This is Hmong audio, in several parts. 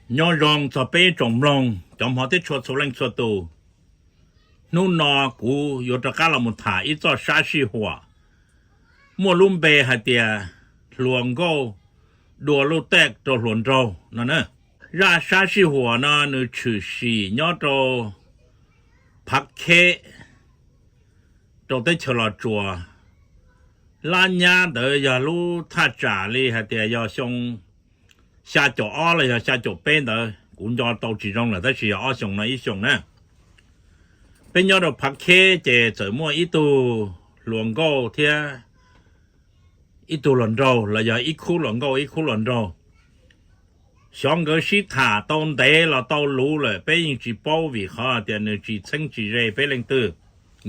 Nyob zoo txog peb tsoom mloog cov hmov thiab tshua txhua leej txhua tus. Hnub no kuv yuav rov qab los mus tham ib txoj sab sij huam muaj lub npe hais tias hluas nkauj dua luj tej rau hluas nraug no na. Zaj sab sij huam no nws tshwm sim nyob rau Phav Kheb rau teb chaws Los Tsuas. Lab nyab ntawd yog lub thaj tsam li hais tias yog xyoo xya caum ob los yog xya caum peb ntawd, kuv nco tau tsis zoo lawm tab sis yog ob xyoos no ib xyoos na. Peb nyob rau Phav Kheb ces txawm muaj ib tug hluas nkauj thiab ib tug hluas nraug los yog ib khub hluas nkauj ib khub hluas nraug. Xyov nkawd sib tham tau ntev los tau luv lawm peb yeej tsis paub vim qhov tias nws tsis txheeb tsis ze peb leej twg,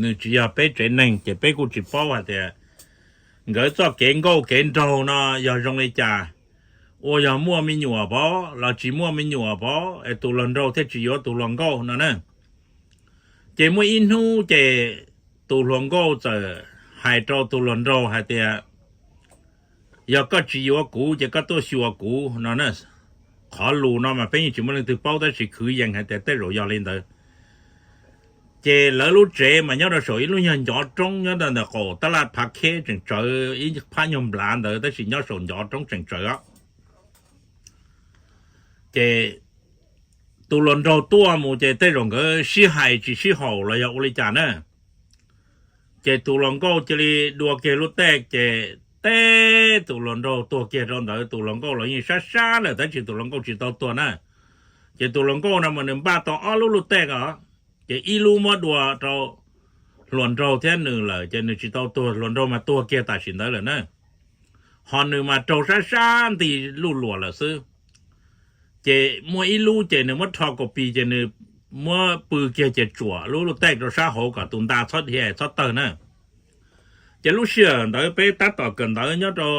nws tsis yog peb tsev neeg ces peb kuj tsis paub hais tias nkawd txoj kev nkauj kev nraug no yog zoo li cas, ua yog muaj me nyuam pov los tsis muaj me nyuam pov es tus hluas nraug thiaj tsis yuav tus hluas nkauj no na. Ces muaj ib hnub ces tus hluas nkauj txawm hais rau tus hluas nraug hais tias, yog koj tsis yuav kuv ces koj tuaj xyuas kuv no. Qhov lus no mas peb yeej tsis muaj leej twg paub tab sis khwv yees hais tias tej zaum yog li ntawd. Ces lawv lub tsev mas nyob rau saum ib lub nyuag ncov roob nyob ntawm qaum tab laj Phav Kheb tseem tsawv ib phab nyuag nplav ntawd tab sis nyob saum ncov roob tseem tsawv os. Ces tus hluas nraug tuaj mus ces tej zaum nkawd sib hais tsis sib haum los yog ua li cas na. Ces tus hluas nkauj cia li dua kiag lub tej ces teb tus hluas nraug tuag kiag rau ntawd. Tus hluas nkauj los yeej sab sab lawm tab sis tus hluas nkauj tsis tau tuag na. Ces tus hluas nkauj no mas nws npaj tau ob lub luj tej os, ces ib lub muab dua rau hluas nraug thiab nws lawm ces nws tsis tau tuag, hluas nraug mas tuag kiag tam sim ntawd lawm na. Ho nws mas raug sab sab nti luj luam lawm xwb. Ces muaj ib lub ces nws muab rho kaus pis ces nws muab pw kiag ces tsuam lub luj tej rau sab hauv kom tus nta txhob dhia txhob tawg na. Ces lub sij hawm ntawd peb tab tom kawm ntawv nyob rau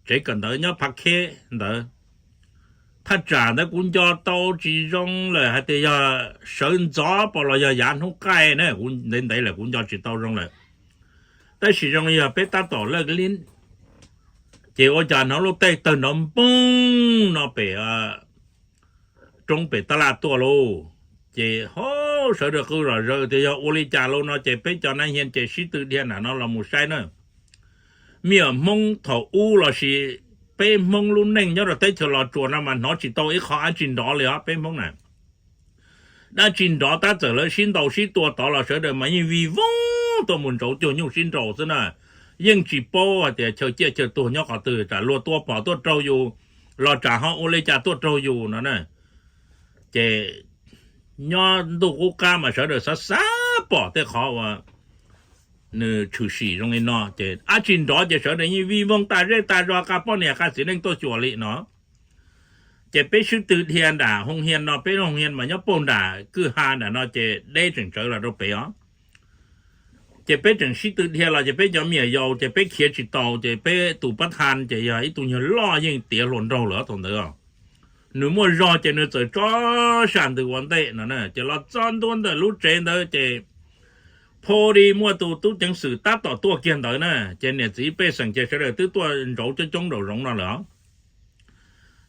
tsev kawm ntawv nyob Phav Kheb ntawd. Thaj tsam ntawd kuv nco tau tsis zoo lawm hais tias yog sawv ntxov pom los yog yav hnub qaij na, kuv ntev ntev lawm kuv nco tsis tau zoo lawm. Tab sis zoo li yog peb tab tom laj li, ces ua cas hnov luj tej tawg nrov npoog no pem roob pem tab laj tuaj lauj. Ces ho sawv daws qw zom zaws tias yog ua li cas lauj no ces peb cov nab hia ces sib tw dhia nram no los mus saib na. Me nyuam Hmoob thaum ub los sis peb Hmoob lub neej nyob rau teb chaws Los Tsuas no mas hnov tsis tau ib qho dab tsi nrov li os peb Hmoob na. Dab tsi nrov tab txawm lawv sib ntaus sib tua tod los sawv daws mas yeej vij voog tuaj mus ntsauv cuag nyuj sib nraus xwb na. Yeej tsis paub hais tias chaw ciaj chaw tuag nyob qhov twg, tsam luag tua phom tuaj raug yus los tsam ho ua li cas tuaj raug yus no na. Ces nyob ntuj qub qab mas sawv daws xav xav pom tej qhov uas nws tshwm sim zoo li no ces dab tsi nrov ces sawv daws yeej vij voog tas zej tas zos, qab poj niam qab txiv neej tuaj xyuas li no. Ces peb sib tw dhia nram hoo hia no, peb hoo hia mas nyob puag nram kwj ha nram no ces deb tseem tsawv los rau pem os. Ces peb tseem sib tw dhia los ces peb cov me nyuam yaus ces peb khiav tsis tau ces peb tus pab tha ces yog ib tug nyuag loj yeej tiav hluas nraug lawm thaum ntawd. Nws muaj zog ces nws txawm tso sam ntws ua ntej no ces los txog ntua ntawm lub tsev ntawd ces pha di muaj tus tub ceev xwm tab tom tuaj kiag ntawd na. Ces niam txiv pej xeem ces sawv daws twb tuaj ntsauv coob coob nraum zoov no lawm.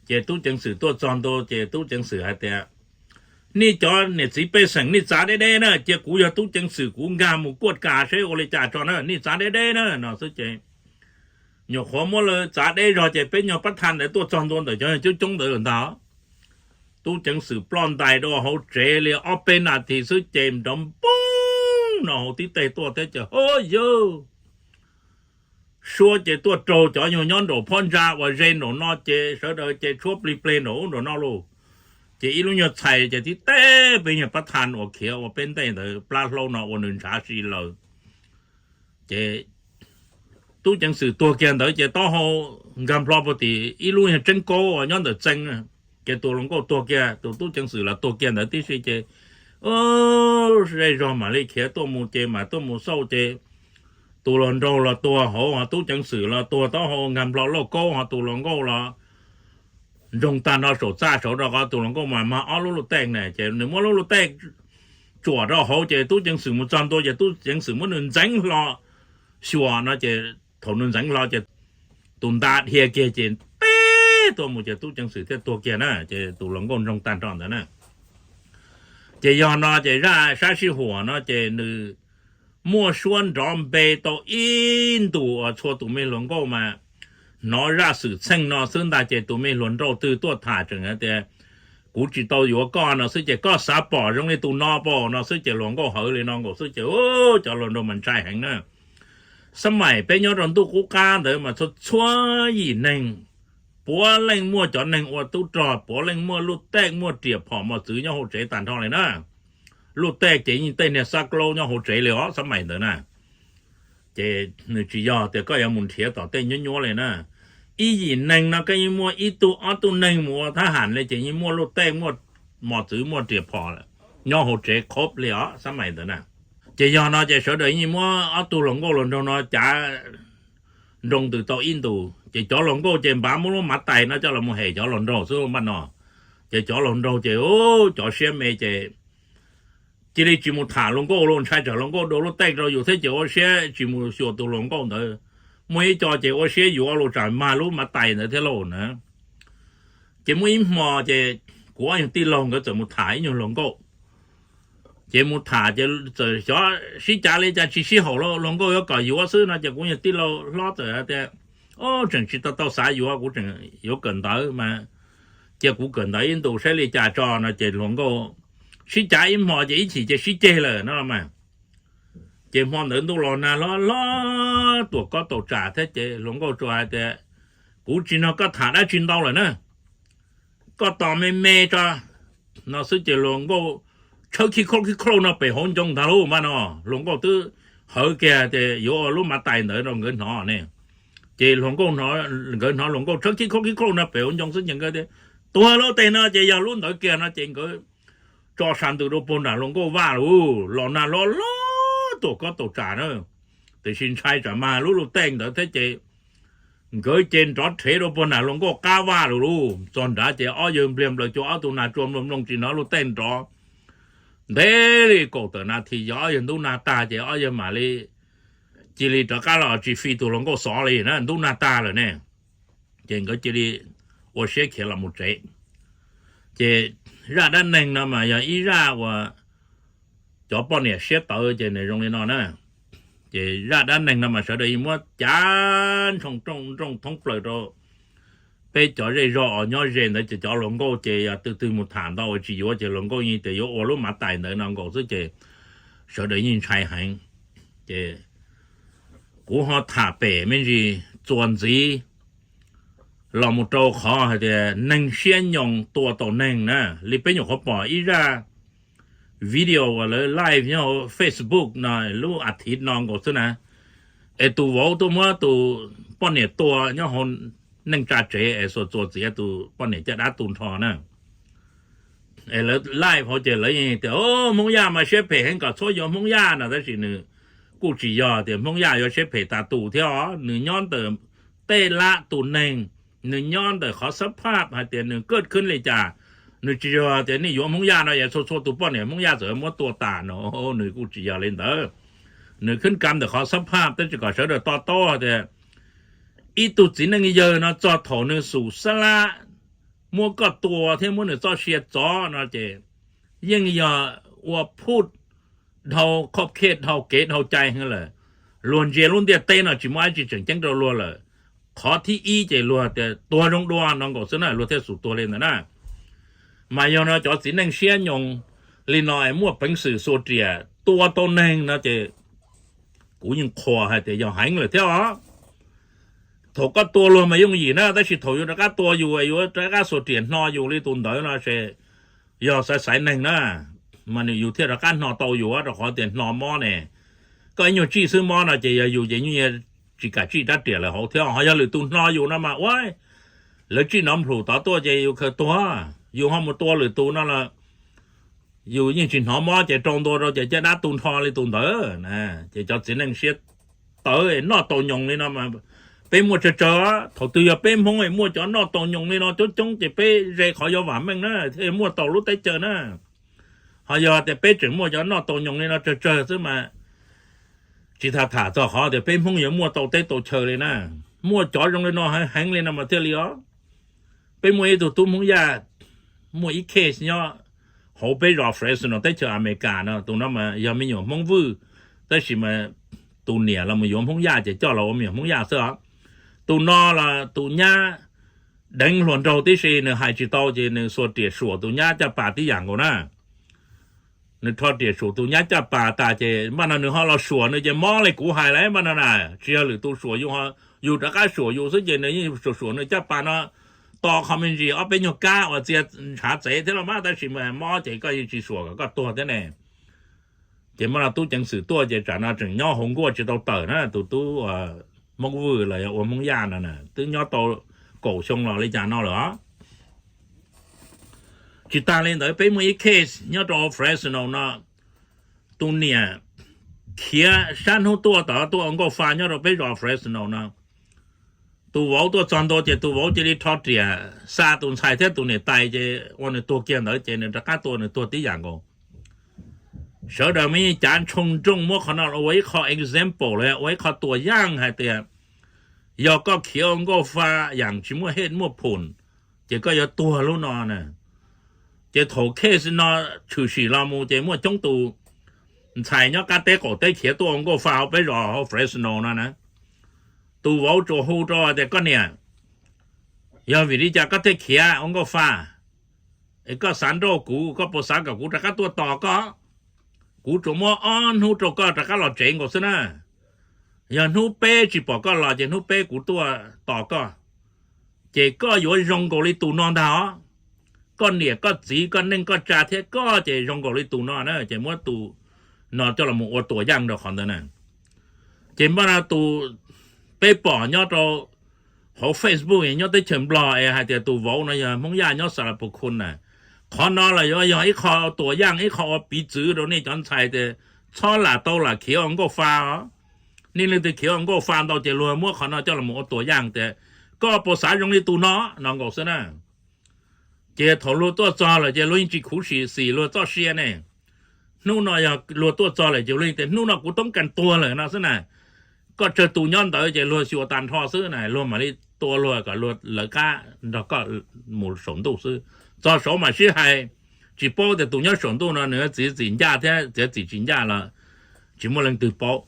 Ces tub ceev xwm tuaj txog ntua ces tub ceev xwm hais tias, nej cov niam txiv pej xeem nej txav deb deb na, cia kuv yog tub ceev xwm kuv nkag mus kuaj kas seb ua li cas tso na, nej txav deb deb na no xwb ces nyuam qhuav muab lawv txav deb zog ces peb nyuag pab tha ntawd tuaj txog ntua ntawm cov coob coob ntawd lawm ntag. Tub ceev xwm ploj ntais rau hauv tsev li ob peb nas this xwb ces nrov npoog no hauv tib teg tuaj thiab ces ho yawg suab ces tuaj raug cov nyuag nyob nraum phab ntsa uas ze nraum no ces sawv daws ces tshuab plig pleg nraum ub nraum no lauj. Ces ib lub nyuag txhais ces tib teg peb nyuag pab tha uas khiav ua peb ntej ntawd plab hlaub no ua nws ntshav si lawm. Ces tub ceev xwm tuag kiag ntawd ces taub hau nkag nplo puag tim ib lub nyuag tseeb kaub uas nyob ntawm txee. Ces tus hluas nkauj tuag kiag, tus tub ceev xwm los tuag kiag ntawd tib si ces zej zog mam li khiav tuaj mus ces mam tuaj mus xauj ces tus hluas nraug los tuag hauv, tub ceev xwm los tuag taub hau nkag nplo lauj kaub, ho tus hluas nkauj los ntsoog tag nrho saum txaj saud rau qhov tus hluas nkauj mas mag ob lub luj tej na ces nws muab lub luj tej tsuam rau hauv ces tub ceev xwm mus txog ntua ces tub ceev xwm muab nws ntxeev hlo xyuas no ces thaum nws ntxeev hlo ces tus nta dhia kiag ces teb tuaj mus ces tub ceev xwm thiaj tuag kiag na, ces tus hluas nkauj ntsoog tag nrho ntawd na. Ces yog no ces zaj sab sij huam no ces nws muaj suab nrov npe tau ib ntus uas txhua tus me hluas nkauj mas hnov zaj xwm txheej no xwb ntag ces tus me hluas nraug twg tuaj tham tseem hais tias kuv tsis tau yuav koj no xwb ces koj xav pom zoo li tus no pom no xwb ces hluas nkauj hawv li no nkaus xwb ces cov hluas nraug mas ntshai heev na. Xab maim peb nyob rau ntuj qub qab ntawd mas txhua txhua yim neeg, puav leej muaj cov neeg ua tub rog, puav leej muaj luj tej muaj riam phom mos txwv nyob hauv tsev tag nrho li na. Luj tej ces yeej tej niag xab klaub nyob hauv tsev li os xab maim ntawd na. Ces nws tsis yog tias koj yuav mus nrhiav tom tej nyuab nyuab li na. Ib yim neeg no koj yeej muaj ib tug ob tug neeg mus ua thab ham li ces yeej muaj luj tej muaj mos txwv muaj riam phom nyob hauv tsev khob li os xab maim ntawd na. Ces yog no ces sawv daws yeej muab ob tug hluas nkauj hluas nraug no cav nroo ntws tau ib ntus ces cov hluas nkauj ces npav muab lub mav tais no coj los mus hem cov hluas nraug xwb npaj no. Ces cov hluas nraug ces cov siab me ces cia li tsis mus tham hluas nkauj los ntshai tsam hluas nkauj dua lub tej rau yus thiab ces ua siab tsis mus xyuas tus hluas nkauj ntawd. Muaj ib co ces ua siab yuav los tsam mag lub mav tais ntawd thiab lauj na. Ces muaj ib hmo ces kuv ob nyuag tij laug nkawd txawm mus tham ib nyuag hluas nkauj. Ces mus tham ces txawm xyov sib cav li cas tsis sib haum los hluas nkauj yuav kom yuav xwb no ces kuv nyuag tij laug hlob txawm hais tias, o, tseem tsis tau tau xav yuav, kuv tseem yuav kawm ntawv mas cia kuv kawm ntawv ib ntus saib li cas tso no ces hluas nkauj sib cav ib hmo ces ib chim ces sib ceg lawm no mas. Ces hmo ntawd ntuj los nag hlob hlob tuam kob taus tsam thiab ces hluas nkauj tsuas hais tias, kuv tsis nrog koj tham dab tsi ntau lawm na, koj tos me me tso no xwb ces hluas nkauj tshawb khib khaub khib khaub no pem hauv ncoo ntag lauj mas no. Hluas nkauj twb hawv kiag tias yuav ua lub mav tais ntawd rau nkawd hnov ne. Ces hluas nkauj, nkawd hnov hluas nkauj tshawb khib khaub khib khaub no pem hauv ncoo xwb ces nkawd tias, tuag lub tej no ces yog lub ntawd kiag no ces nkawd tso sa ntws rau puag nram hluas nkauj vaj lauj. Los nag hlob hlob tuam kob taus tsam na, tiam sis ntshai tsam mag lub luj tej ntawd thiab ces nkawd ces nrov rhev rau puag nram hluas nkauj qab vaj lawm lauj. Txog nrad ces ob yawg npliag nplaws cua ob tug nag tsua mloog mloog tsis hnov luj tej nrov. Ntev li kaum tawm nas this yog ob yawg ntub nag tag ces ob yawg mam li cia li rov qab los tsis fi tus hluas nkauj xov li na, ntub nag tag lawm ne. Ces nkawd cia li ua siab khiav los mus tsev. Ces zaj dab neeg no mas yog ib zaj uas cov poj niam siab tawv ces nws zoo li no na. Ces zaj dab neeg no mas sawv daws yeej muab cav nrooj thoob plaws rau peb cov zej zog uas nyob ze ntawd ces cov hluas nkauj ces yog tus twg mus tham ntau tsis yuav ces hluas nkauj yeej tias yuav ua lub mav tais ntawd no nkaus xwb ces sawv daws yeej ntshai heev. Ces kuv ho tham pem me ntsis txuas ntxiv los mus rau qhov hais tias neeg siab nyoos tua tau neeg na. Li peb nyuam qhuav pom ib zaj video uas lawv live nyob hauv Facebook no lub as thiv no nkaus xwb na, es tus vauv tuaj muab tus poj niam tua nyob hauv neej tsa tsev es xuas txuas txiav tus poj niam caj dab tu nrho na. Es lawv live hauv ces lawv yeej tias, o, Hmoob Yaj mas siab phem heev kom txhob yuav Hmoob Yaj no, tab sis nws kuj tsis yog tias Hmoob Yaj yuav siab phem tas tus thiab os. Nws nyob ntawm tej lab tus neeg, nws nyob ntawm qhov xab phaj hais tias nws kaj khwb li cas. Nws tsis yog tias nej yuav Hmoob Yaj no yog txhua txhua tus poj niam Hmoob Yaj txawm muab tua tas no, nws kuj tsis yog li ntawd. Nws khwb kam ntawm qhov xab phaj tab sis kom sawv daws to taub tias ib tug txiv neej yawg no txog thaum nws xum xab lab muab koj tua thiab muab nws txoj sia txov no ces yeej yog ua phuj dhau qhov khej dhau kev dhau cai heev lawm. Luag ntsia lub ntiaj teb no tsis muaj dab tsi tseem ceeb rau luag lawm. Qhov thib ib ces luag tias tuag zoo dua no nkaus xwb na luag thiaj xum tuag li ntawd na. Mas yog no cov txiv neej siab nyoos li no es muaj peev xwm xuas riam tua tau neeg no ces kuv yeej qhuas hais tias yog heev lawm thiab os. Thaum koj tua luag mas yooj yim na, tab sis thaum yuav rov qab tua yus, yuav rov qab xuas riam hno yus li tus ntawd no ces yog xaiv xaiv neeg na, mas nws yus thiaj rov qab hno tau yus rau qhov tias hno mob ne. Koj ib nyuag tsij xwb mob no ces yog yus ces nyuj tsis kam tsij rab riam lawm hauv thiab. Ho yog lwm tus hno yus no mas ua, lawv tsij nov nplhum tod tuaj ces yus khaws tuag. Yus ho mus tua lwm tus no los yus yeej tsis hnov mob ces rau ntua rau ces caj dab tu nrho li tus ntawd. Ces cov txiv neej siab tawv noj tau nyoos li no mas peb muaj tsawg tsawg. Thaum twg yog peb Hmoob muaj cov noj tau nyoos li no coob coob ces peb ze qhov yuav vam meej na thiaj muaj tau lub teb chaws na. Ho yog tias peb tseem muaj cov noj tau nyoos li no tsawg tsawg xwb mas tsis tham tham txog qhov tias peb Hmoob yuav muaj tau teb tau chaw li na. Muaj cov zoo li no heev heev li no mas thiaj li os. Peb muaj ib tug tub Hmoob Yaj, muaj ib case nyob hauv peb zos Fresno teb chaws Amelikas no. Tus no mas yog me nyuam Hmoob Vwj, tab sis mas tus niam los mus yuav Hmoob Yaj ces coj los ua me nyuam Hmoob Yaj xwb os. Tus no los tus nyab deev hluas nraug tib si, nws hais tsis tau ces nws xuas riam suam tus nyab caj pas tib yam nkaus na. Nws rho riam suam tus nyab caj pas tas ces npaj no nws ho los suam nws ces mob li kuv hais lawm npaj no na. Tsis yog lwm tus suam yus, yus rov qab suam yus xwb ces nws yeej suam suam nws caj pas no to qhov me ntsis ob peb nyuag kab uas txia ntshav txev thiab los mas, tab sis mas mob ces koj yeej tsis suam kom koj tuag thiab ne. Ces npaj no tub ceev xwm tuaj ces tsam no tseem nyob hauv nkuaj tsis tau tawm na, tus tub Hmoob Vwj los yog ua Hmoob Yaj no na twb nyob tau kaum xyoo los li cas no lawm os. Tsis tas li ntawd peb muaj ib case nyob rau Fresno no, tus niam khiav sab hnub tuaj tom tuaj ua nkauj fa nyob rau peb zos Fresno no. Tus vauv tuaj txog ntua ces tus vauv cia li rho riam xa tus ntxhais thiab tus niam tais ces ua nws tuag kiag ntawd ces nws rov qab tua nws tuag tib yam nkaus. Sawv daws mas yeej cav ntshoo nrooj muab qhov no ua ib qho example los ua ib qho tua yaj hais tias yog koj khiav ua nkauj fa yam tsis muaj hej muaj phum ces koj yuav tuag lub no na. Ces thaum case no tshwm sim los mus ces muaj coob tus ntxhais nyob qab teb qaum teb khiav tuaj ua nkauj fa hauv peb zos hauv Fresno no na. Tus vauv tsuas hu rau tias koj niam, yog vim li cas koj thiaj khiav ua nkauj fa? Es koj xav nrauj kuv, koj puas xav kom kuv rov qab tuaj tos koj? Kuv tsuas muab ob hnub rau koj rov qab los tsev nkaus xwb na. Yog hnub peb tsis pom koj los ces hnub peb kuv tuaj tos koj. Ces koj yuav zoo nkaus li tus no ntag os. Koj niam koj txiv koj neej koj tsa thiab koj ces zoo nkaus li tus no na, ces muab tus no coj los ua tuam yaj rau qhov ntawd na. Ces npaj no tus peb pom nyob rau hauv Facebook nyob teb chaws Nplog es hais tias tus vauv no yog Hmoob Yaj nyob Xas Las Pus Khus na. Qhov no los yuav yog ib qho tuam yaj ib qho ua piv txwv rau nej cov ntxhais tias txhob lam tau lam khiav ua nkauj fa os. Nej leej twg khiav ua nkauj fa ntau ces luag muab qhov no coj los ua tuam yaj tias koj puas xav zoo li tus no no nkaus xwb na. Ces thaum luag tuaj txog lawm ces luag yeej tsis khuv xim xim luag txoj sia ne. Hnub no yog luag tuaj txog lawm ces luag yeej tias hnub no kuv toob kas tuag lawm no xwb na. Koj tsawg tus nyob ntawd ces luag xyuas tag nrho xwb na, luag mam li tua luag kom luag lawv qab nrog koj mus saum ntuj xwb. Txog saud mam sib hais, tsis paub tias tus nyob saum ntuj no nws txiv txim ncaj thiab txiv txim tsis ncaj los tsis muaj leej twg paub.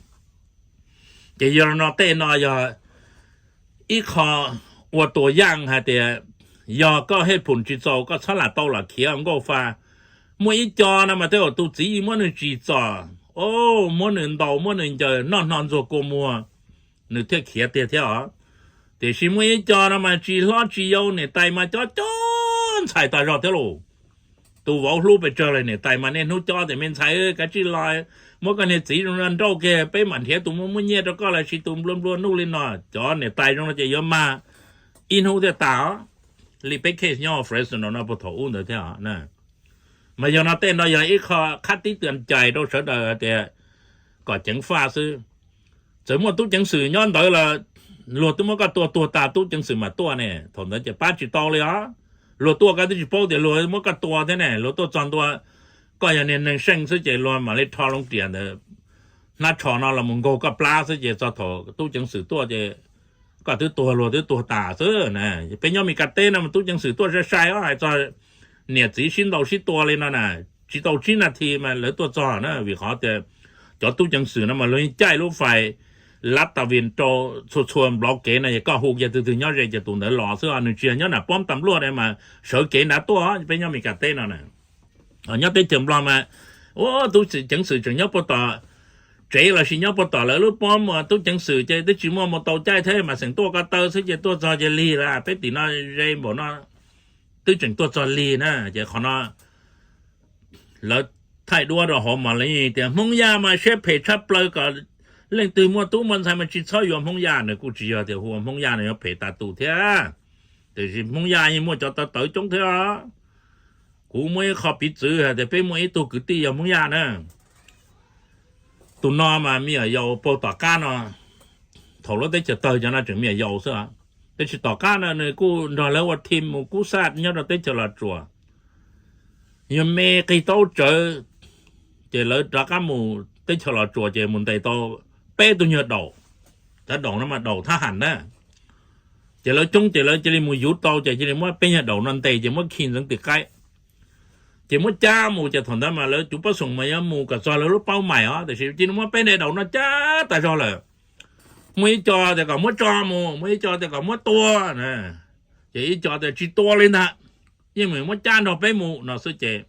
Ces yog no tej no yog ib qho ua tuam yaj hais tias yog koj hej phum tsis txaus koj txhob lam tau lam khiav nkauj fa. Muaj ib co no mas tej zaum tus txiv muab nws tsim txom, muab nws ntaus muab nws ncaws noj hno ntxuag kua muag, nws thiaj khiav tiag thiab os. Tiam sis muaj ib co no mas tsis hlob tsis yau niam tais mas cob cob ntxhais tas zog thiab lauj. Tus vauv hlub pes tsawg los niam tais mas niaj hnub cob tias me ntxhais kav tsij los muab koj niag txiv zoo no nrauj kiag peb mam nrhiav tus muaj muaj nyiaj rau koj los sis tus nplua nplua nuj li no. Cov niam tais zoo no ces yuav mag ib hnub thiaj tas os. Li peb case nyob Fresno no puag thaum ub ntawd thiab. Mas yog no tej no yog ib qho khab tib tw cais rau sawv daws hais tias kom ceev faj xwb. Txawm muaj tub ceev xwm nyob ntawd los luag twb muab koj tua tuag tas tub ceev xwm mam tuaj ne, thaum ntawd ces pab tsis tau li os. Luag tuaj koj twb tsis paub tias luag muab koj tua thiab ne, luag tuaj txog ntua koj yog niag neeg seej xwb ces luag mam li rho loo riam ntawd hnab tsho no los mus nkaug koj plab xwb ces txog thaum tub ceev xwm tuaj ces koj twb tuag luag twb tuag tas xwb na. Peb nyob Mes Kas teb no mas tub ceev xwm tuaj sai sai os, hais txog niam txiv sib ntaus sib tua li no na, tsis tau tsib nas this mas lawv tuaj txog na, vim qhov tias cov tub ceev xwm no mas luag yeej caij lub fais lab tas vim rau txhua txhua nplov kev no es koj hu kiag twg twg nyob ze ces tus ntawd los xwb, nws tsis yog nyob nram pob tas npluaj mas sawv kev nrad tuaj. Peb nyob Mes Kas teb no na, nyob teb chaws Nplog mas ua tub ceev xwm tseem nyob puag tom tsev lossis nyob puag tom lawv lub pob muag tub ceev xwm ces twb tsis muaj mus tau caij thiab mas xeem tuaj ko taw xwb ces tuaj txog ces lig lawm. Peb tim no ze npaum no twb tseem tuaj txog lig na. Ces qhov no lawv thaij duab rau hauv mas lawv tias Hmoob Yaj mas siab phem tshaj plaws, kom leej twg muaj tub muaj ntxhais mas tsis txhob yuav Hmoob Yaj. Nws kuj tsis yog tias hu ua Hmoob Yaj nws yuav phem tas tus thiab, tiam sis Hmoob Yaj yeej muaj cov tawv tawv coob thiab. Kuv muaj ib qho piv txwv hais tias peb muaj ib tug kwv tij yog Hmoob Yaj na. Tus no mas me nyuam yaus puag tom qab no, thaum lub teb chaws tawg cov no tseem me nyuam yaus xwb, tab sis tom qab no nws kuj nrog lawv ua team mus kub xaj nyob rau teb chaws Los Tsuas. Yog me qig taub tsawv, ces lawv rov qab mus teb chaws Los Tsuas ces mus ntes tau peb tug nyuag daum, cov daum no mas daum thab ham na. Ces lawv coob ces lawv cia li mus yuv tau ces cia li muab peb nyuag daum no ntes ces muab khi ntxeev tim qaib. Ces muab cab mus ces thaum ntawd mas lawv cov pob xoom mas yuav mus kom txog lawv lub paub mais os, tiam sis cia li muab peb nyuag daum no cab tas zog lawm. Muaj ib co tias kom muab tso mus, muaj ib co tias kom muab tua, ces ib co tias tsis tua li ntag, yeej meem muab cab nrog peb mus no xwb ces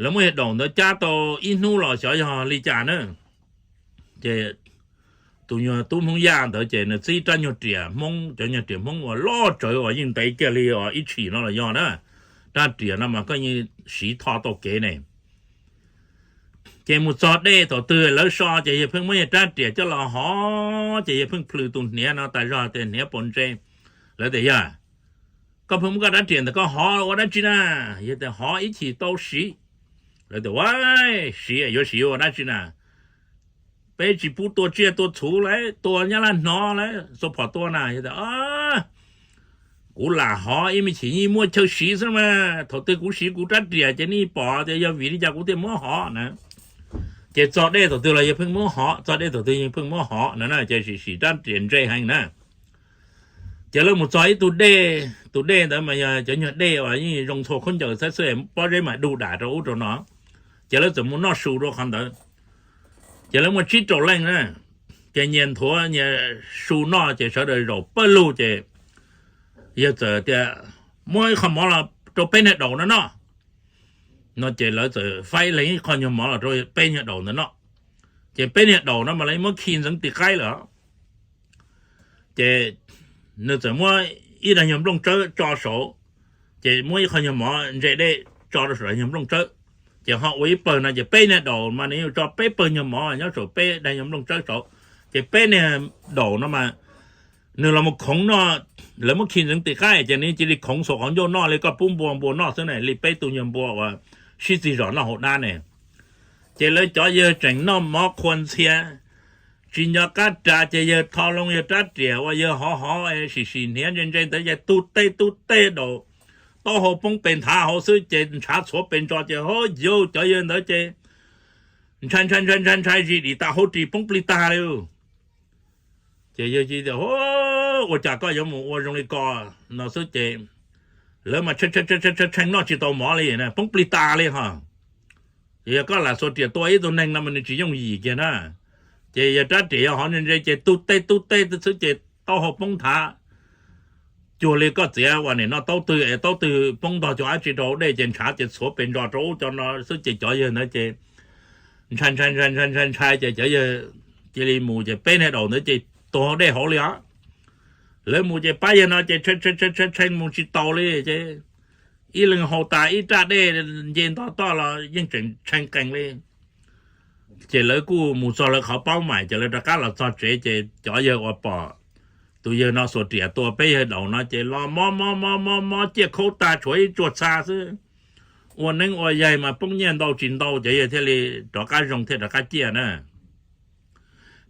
lawv muab nyuag daum ntawd cab tau ib hnub los xyov yog li cas na. Ces tus nyuag tub Hmoob Yaj ntawd ces nws txib rab nyuag riam Hmoob, cov nyuag riam Hmoob uas loj tsawv uas yeej ntev kiag li os ib tshim no los yog na. Rab riam no mas koj yeej siv tho tau kev ne. Ces mus txog dej thaum twg lawv so ces yawg pheej muab yawg rab riam coj los hov ces yawg pheej plhws tus hniav no tas zog tias hniav pos ntse. Lawv tias yawg, koj pheej muab koj rab riam ntawm koj hov ua dab tsi na? Yawg tias hov ib chim tau siv. Lawv tias ua, siv yuav siv ua dab tsi na? Peb tsis pub tua tsiaj tua txhu lawm, tua nyab laj hnov lawm, xuas phom tua na. Yawg tias kuv lam hov ib me chim yeej muaj chaw siv xwb mas, thaum twg kuv siv kuv rab riam ces nej pom tias yog vim li cas kuv thiaj muab hov na. Ces txog dej thaum twg los yawg pheej muab hov, txog dej thaum twg yawg pheej muab hov no na, ces sim sim rab riam ntse heev na. Ces lawv mus txog ib tug dej, tus dej ntawd mas yog cov nyuag dej uas yeej zoo txhua khaub ncaws xwb xwb, pob zeb mas dug dam rau ub rau no. Ces lawv txawm mus noj su rau qhov ntawd. Ces lawv muaj tsib rau leej na, ces nyias nthuav nyias su noj ces sawv daws zaum pawg lug ces yawg txawm tias muab ib qho mov los rau peb niag daum no noj no ces lawv txawm faib leej ib qho nyuag mov los rau peb nyuag daum ntawd noj. Ces peb niag daum no mas lawv muab khi ntxeev tis qaib lawm. Ces nws txawm muab ib daig nyuag nplooj tsawb tso saud, ces muab ib qho nyuag mov ntse dej tso rau saum daig nyuag nplooj tsawb. Ces ho ua ib pawg no ces peb niag daum mas nws yuav tso peb pawg nyuag mov nyob saum peb daig nyuag nplooj tsawb saud. Ces peb niag daum no mas nws los mus khoov noj, lawv muab khi ntxeev tis qaib ces nws cia li khoov xuas qhov ncauj noj li koj pub npua npua noj xwb na, li peb tug nyuag npua uas sib txig zos noj hauv dab ne. Ces lawv cov yawg tseem noj mov qhua ntxhia, tsis nco qab ras ces yawg tho loo yawg rab riam uas yawg hov hov sim sim hniav ntse ntse ntawd ces tug tej tug tej daum taub hau poob pes nthav hauv xwb ces ntshav txhuav pes ntso ces ho yawg cov yawg ntawd ces ntshai ntshai ntshai ntshai ntshai zis dim tas hauv ris poob plig tag li. Ces yawg tias ua cas koj yuav mus ua zoo li ko no xwb ces lawv mas tshee tshee noj tsis tau mov li na, poob plig tas li ho. Ces yog koj lam xuas riam tua ib tug neeg no mas nws tsis yooj yim kiag na. Ces yawg rab riam yog hov ntse ntse ces tug tej tug tej xwb ces taub hau poob nthav cuag li koj txiav uas nim no taub twg es taub twg poob ntog cuag dab tsi rau hauv dej ces ntshav ces txhuav pes ntso rau ub rau no xwb ces cov yawg ntawd ces ntshai ntshai ntshai ntshai ntshai ntshai ces cov yawg cia li mus ces peb niag daum ntawd ces tuag hauv dej hauv li os. Lawv mus ces pab yawg no ces tshee tshee tshee mus tsis taus li ces ib leeg haus tas ib raj dej nce ntog toj los yeej tseem tshee qees li. Ces lawv kuj mus txog lawv qhov paub mais ces lawv rov qab los txog tsev ces cov yawg uas pom tus yawg no xuas riam tua peb yawg daum no ces los mob mob mob mob mob ciaj khaub tag tshuav ib tsuag txha xwb. Ua neeb ua yaig mas poob nyiaj ntau tsis ntau cov yawg thiaj li rov qab zoo thiaj rov qab ciaj na.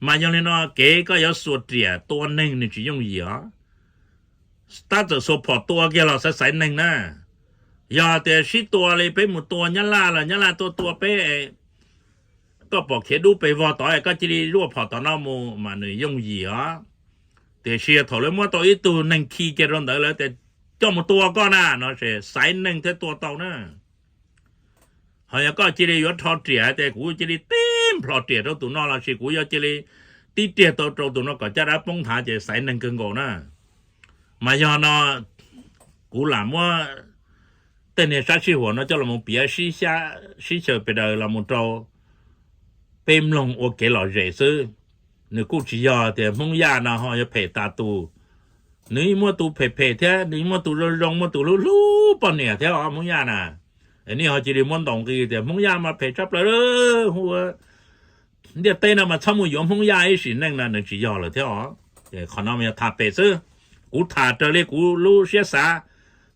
Mas yog li no kev koj yuav xuas riam tua neeg nws tsis yooj yim os. Tab txawm xuas phom tua kiag los xaiv xaiv neeg na. Yog tias sib tua li peb mus tua nyab laj los nyab laj tuaj tua peb, koj pom khiav dub pes vog tod es koj cia li zuaj phom tom no mus mas nws yooj yim os. Tiam sis thaum lawv muab tau ib tug neeg khi kiag rau ntawd lawv tias coj mus tua koj na no ces xaiv neeg thiaj tua tau na. Ho yog koj cia li yuav rho riam tias kuv cia li tib nplhos riam rau tus no los sis kuv yuav cia li tib riam tau rau tus no kom caj dab poob nthav ces xaiv neeg kawg nkaus na. Mas yog no kuv lam muab tej niag sab sij huam no coj los piav sib xyaw pes daws los mus rau peb mloog ua kev lom zem xwb. Nws kuj tsis yog tias Hmoob Yaj no ho yuav phem tas tus. Nws yeej muaj tus phem phem thiab nws yeej muaj tus zoo zoo muaj tus hlub hlub poj niam thiab os Hmoob Yaj na. Nej ho cia li muab ntaus nqi tias Hmoob Yaj mas phem tshaj plaws, hu ua ntiaj teb no mas txhob mus yuav Hmoob Yaj ib sim neej na nws tsis yog lawm thiab os. Qhov no mas yog tham pem xwb. Kuv tham raws li kuv lub siab xav,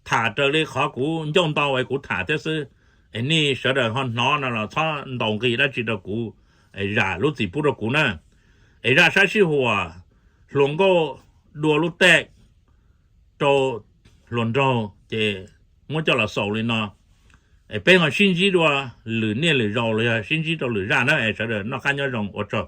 tham raws li qhov kuv ncauj ntau es kuv tham thiab xwb. Es nej sawv daws ho hnov no los txhob ntaus nqi dab tsi rau kuv, zam lub txim pub rau kuv na. Es zaj sab sij huam hluas nkauj dua lub tej rau hluas nraug ces muab coj los xaus li no. Es peb ho sib ntsib dua lwm niaj lwm zaus los yog sib ntsib rau lwm zaj na es sawv daws noj qab nyob zoo ua tsaug.